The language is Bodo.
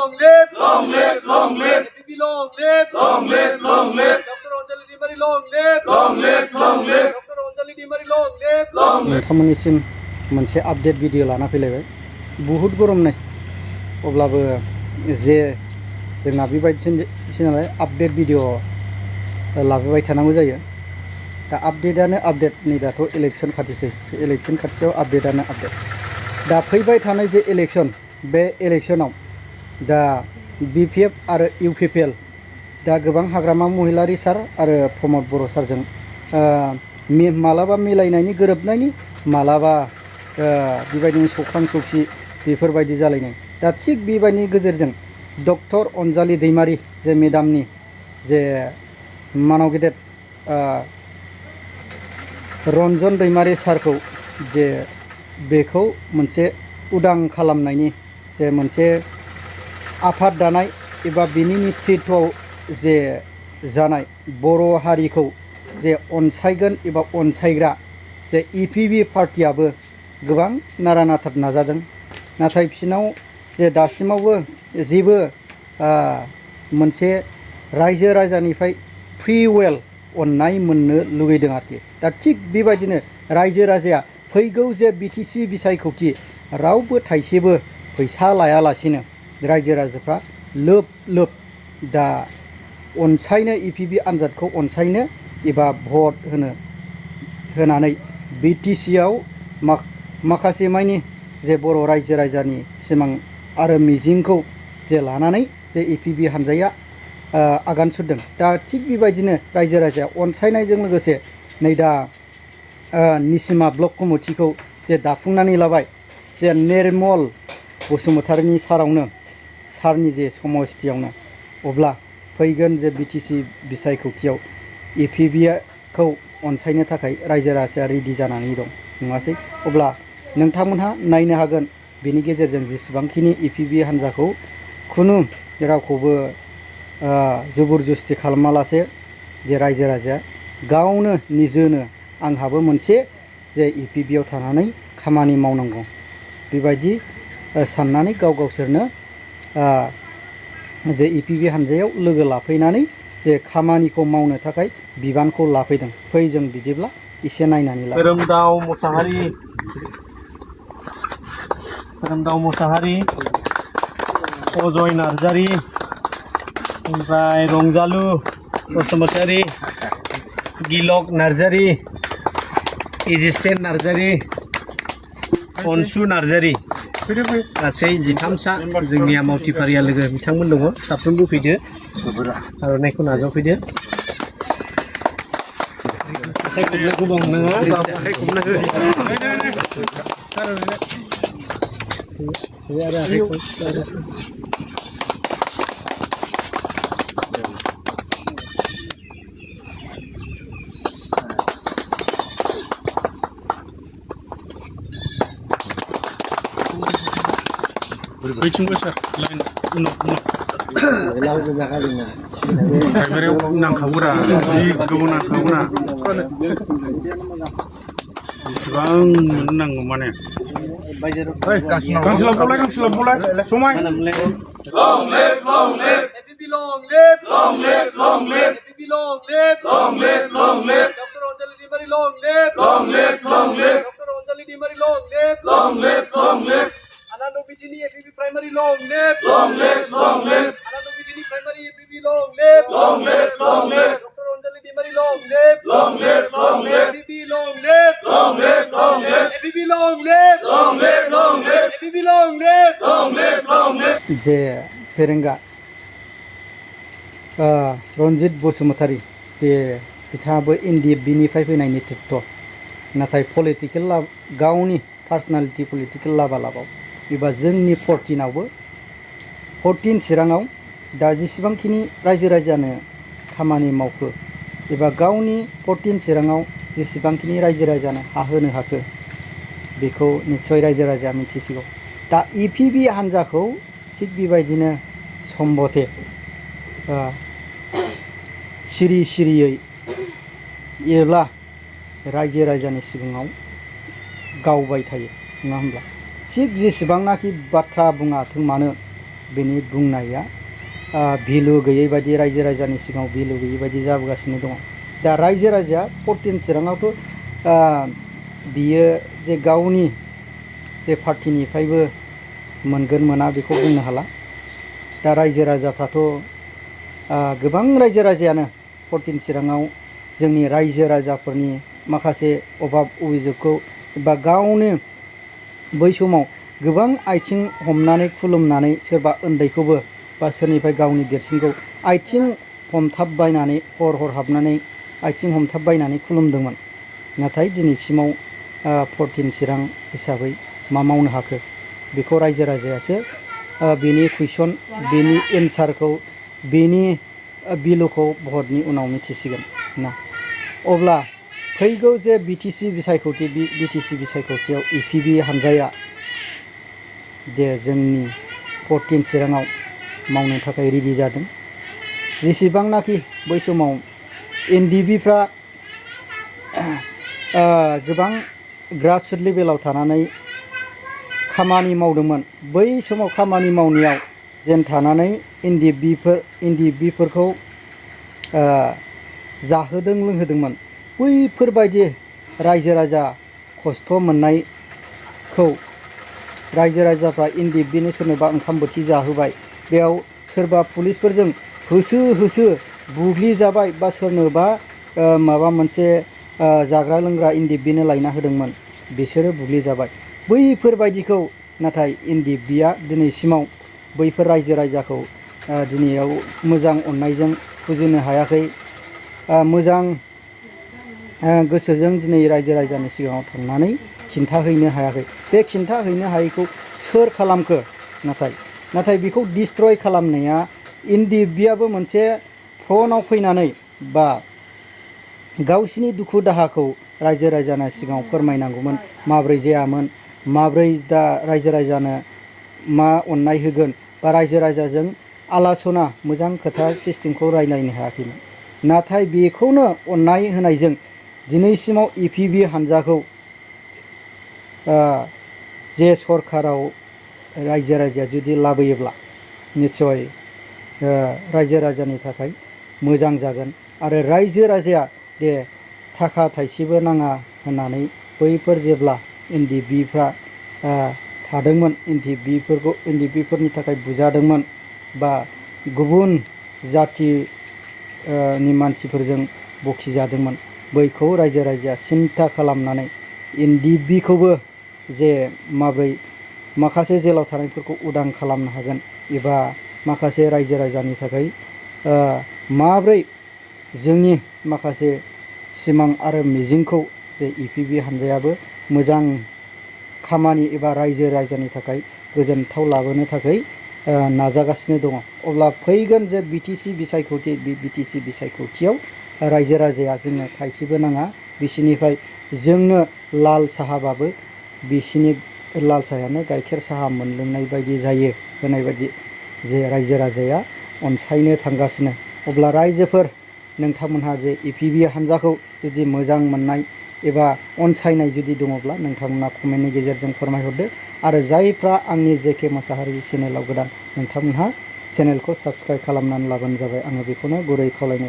long live, long live, long live, APP long live, long live, long live, Dr. Anjali Dimari long live, long live, long live, Dr. Anjali Dimari long live, long live. नोंथांमोननिसिम मोनसे आपडेट भिडिअ लाना फैलायबाय बहुत गरम नै अब्लाबो जे जोंना बेबायदिसो नालाय आपडेट भिडिअ लाबोबाय थानांगौ जायो दा आपडेटआनो आपडेट नै दाथ' इलेक्सन खाथिसै इलेक्सन खाथियाव आपडेटआनो आपडेट दा फैबाय थानाय जे इलेक्सन बे इलेक्सनाव दा BPF आरो UPPL दा गोबां हाग्रामा महिलारि सार आरो प्रमद बर' सारजों मालाबा मिलायनायनि गोरोबनायनि मालाबा बेबायदिनो सौख्रां सौसि बेफोरबायदि जालायनाय दा थिग बेबायदिनि गेजेरजों डक्टर अनजालि दैमारि जे मेडामनि जे मानाव गेदेर रन्जन दैमारि सारखौ जे बेखौ मोनसे उदां खालामनायनि जे मोनसे आफाद दानाय एबा बिनि नेतृत्वआव जे जानाय बर' हारिखौ जे अनसायगोन एबा अनसायग्रा जे EPP पार्टियाबो गोबां नारा नाथा नाजादों नाथाय बिसिनाव जे दासिमावबो जेबो मोनसे रायजो राजानिफ्राय फ्रि वेल अननाय मोननो लुगैदों आरोखि दा थिग बेबायदिनो रायजो राजाया फैगौ जे BTC बिसायख'थि रावबो थाइसेबो फैसा लायालासिनो रायजो राजाफ्रा लोब लोब दा अनसायनो EPP आनजादखौ अनसायनो एबा भट होनानै BTC आव माखासे मानि जे बर' रायजो राजानि सिमां आरो मिजिंखौ जे लानानै जे EPP हानजाया आगान सुरदों दा थिग बेबायदिनो रायजो राजाया अनसायनायजों लोगोसे नै दा निसिमा ब्लक कमिटिखौ जे दाफुंनानै लाबाय जे निर्मल बसुमतारिनि सारनि जे समस्थियावनो अब्ला फैगोन जे BTC बिसायख'थियाव EPP खौ अनसायनो थाखाय रायजो राजाया रेडि जानानै दं नङासै अब्ला नोंथांमोनहा नायनो हागोन बेनि गेजेरजों जेसेबांखिनि EPP हानजाखौ खुनु रावखौबो जबरदस्ति खालामालासे जे रायजो राजाया गावनो निजेनो आंहाबो मोनसे जे EPP आव थानानै खामानि मावनांगौ बेबायदि साननानै गावसोरनो जे EPP हानजायाव लोगो लाफैनानै जे खामानिखौ मावनो थाखाय बिबानखौ लाफैदों फै जों बिदिब्ला एसे नायनानै ला खोरोमदाव मोसाहारि अजय नार्जारि ओमफ्राय रंजालु बसुमतारि गिलक नार्जारि एजिस्टेन नार्जारि अनसु नार्जारि गासै 13सा जोंनिया मावथिफारिया लोगो बिथांमोन दङ साफ्रोमबो फैदो आर'नाइखौ नाजावफैदो बैथिंबो सार लाइन उनाव प्राइमारियाव नांखागौरा जि गोबाव नांखागौना बेसेबां मोननो नांगौ माने गांसे लाबोलाय समाय Long live, long live, APP long live, long live, long live, APP long live, long live, long live, Dr. Anjali Dimari long live, long live, long live, Dr. Anjali Dimari long live, long live, long live, Anando Bijini APP primary long live, long live, long live, Anando Bijini primary APP long live, long live, long live, Dr. Anjali Dimari long live, long live, long live, APP long live, long live, long live, APP long live, long live, long live, APP long live, long live, long live. जे फेरेंगा रन्जित बसुमतारि बे बिथाङाबो NDFB निफ्राय फैनाय नेतृत्व नाथाय पलिटिकेल गावनि पार्सनालिटि पलिटिकेल लाबाव एबा जोंनि 14 चिराङाव दा जेसेबांखिनि रायजो राजानो खामानि मावखो एबा गावनि 14 चिराङाव जेसेबांखिनि रायजो राजानो हाहोनो हाखो बेखौ निश्चय रायजो राजाया मिथिसिगौ दा EPP हानजाखौ थिग बेबायदिनो सम्बथे सिरि सिरियै एब्ला रायजो राजानि सिगाङाव गावबाय थायो नङा होमब्ला थिग जेसेबांनाखि बाथ्रा बुङाथों मानो बेनि बुंनाया भेलु गैयै बायदि रायजो राजानि सिगाङाव भेलु गैयै बायदि जाबोगासिनो दङ। दा रायजो राजाया 14 चिराङावथ' बियो जे गावनि जे पार्टिनिफ्रायबो मोनगोन मोना बेखौ बुंनो हाला। दा रायजो राजाफ्राथ' गोबां रायजो राजायानो 14 चिराङाव जोंनि रायजो राजाफोरनि माखासे अभाब अभियोगखौ बा गावनो बै समाव गोबां आथिं हमनानै खुलुमनानै सोरबा उन्दैखौबो बा सोरनिफ्राय गावनि देरसिनखौ आथिं हमथाबबायनानै हर हाबनानै आथिं हमथाबबायनानै खुलुमदोंमोन। नाथाय दिनैसिमाव 14 चिरां हिसाबै मा मावनो हाखो बेखौ रायजो राजायासो बेनि कुइसन बेनि एन्सारखौ बेनि भेलुखौ भटनि उनाव मिथिसिगोन ना। अब्ला फैगौ जे बिटिसि बिसायख'थि बिटिसि बिसायख'थियाव इपिबि हानजाया दे जोंनि 14 चिराङाव मावनो थाखाय रेडि जादों। जेसेबांनाखि बै समाव एनडिबिफ्रा गोबां ग्रासरुट लेभेलाव थानानै खामानि मावदोंमोन। बै समाव खामानि मावनायाव जेन थानानै एनडिबिफोरखौ जाहोदों लोंहोदोंमोन। बैफोरबायदि रायजो राजा खस्थ' मोननायखौ रायजो राजाफ्रा एनडिबिनो सोरनोबा ओंखाम बोथि जाहोबाय। बेयाव सोरबा पुलिसफोरजों होसो होसो बुग्लिजाबाय बा सोरनोबा माबा मोनसे जाग्रा लोंग्रा एनडिबिनो लायना होदोंमोन, बिसोरो बुग्लिजाबाय। बैफोरबायदिखौ नाथाय एनडिबिया दिनैसिमाव बैफोर रायजो राजाखौ दिनैयाव मोजां अननायजों फुजिनो हायाखै। मोजां गोसोजों दिनै रायजो राजानि सिगाङाव थांनानै खिन्थाहैनो हायाखै। बे खिन्थाहैनो हायैखौ सोर खालामखो? नाथाय बेखौ डिस्ट्रय खालामनाया एनडिबियाबो मोनसे फ्रन्टआव फैनानै बा गावसिनि दुखु दाहाखौ रायजो राजानि सिगाङाव फोरमायनांगौमोन। माब्रै जायामोन, माब्रै दा रायजो राजानो मा अननाय होगोन, बा रायजो राजाजों आलासना मोजां खोथा सिस्टेमखौ रायलायनो हायाखैमोन। नाथाय बेखौनो अननाय होनायजों दिनैसिमाव इपिबि हानजाखौ जे सरकाराव रायजो राजाया जुदि लाबोयोब्ला निस्सय रायजो राजानि थाखाय मोजां जागोन। आरो रायजो राजाया दे थाखा थाइसेबो नाङा होननानै बैफोर जेब्ला एनडिबिफ्रा थादोंमोन, एनडिबिफोरनि थाखाय बुजादोंमोन बा गुबुन जाथिनि मानसिफोरजों बखिजादोंमोन, बैखौ रायजो राजाया सिन्था खालामनानै एनडिबिखौबो जे माब्रै माखासे जेलाव थानायफोरखौ उदां खालामनो हागोन एबा माखासे रायजो राजानि थाखाय माब्रै जोंनि माखासे सिमां आरो मिजिंखौ जे इपिबि हानजायाबो मोजां खामानि एबा रायजो राजानि थाखाय गोजोनथाव लाबोनो थाखाय नाजागासिनो दङ। अब्ला फैगोन जे बिटिसि बिसायख'थि, बे बिटिसि बिसायख'थियाव रायजो राजाया जोंनो थाइसेबो नाङा, बिसिनिफ्राय जोंनो लाल साहाबाबो बिसिनि लाल साहायानो गाइखेर साहा मोनलोंनाय बायदि जायो होनाय बायदि जे रायजो राजाया अनसायनो थांगासिनो। अब्ला रायजोफोर नोंथांमोनहा जे इपिबि हानजाखौ जुदि मोजां मोननाय एबा अनसायनाय जुदि दङब्ला नोंथांमोना कमेन्टनि गेजेरजों फोरमायहरदो। आरो जायफ्रा आंनि जेके मोसाहारि चेनेलाव गोदान, नोंथांमोनहा चेनेलखौ साबस्क्राइब खालामनानै लाबानो जाबाय। आङो बेखौनो गुरै खावलायनाय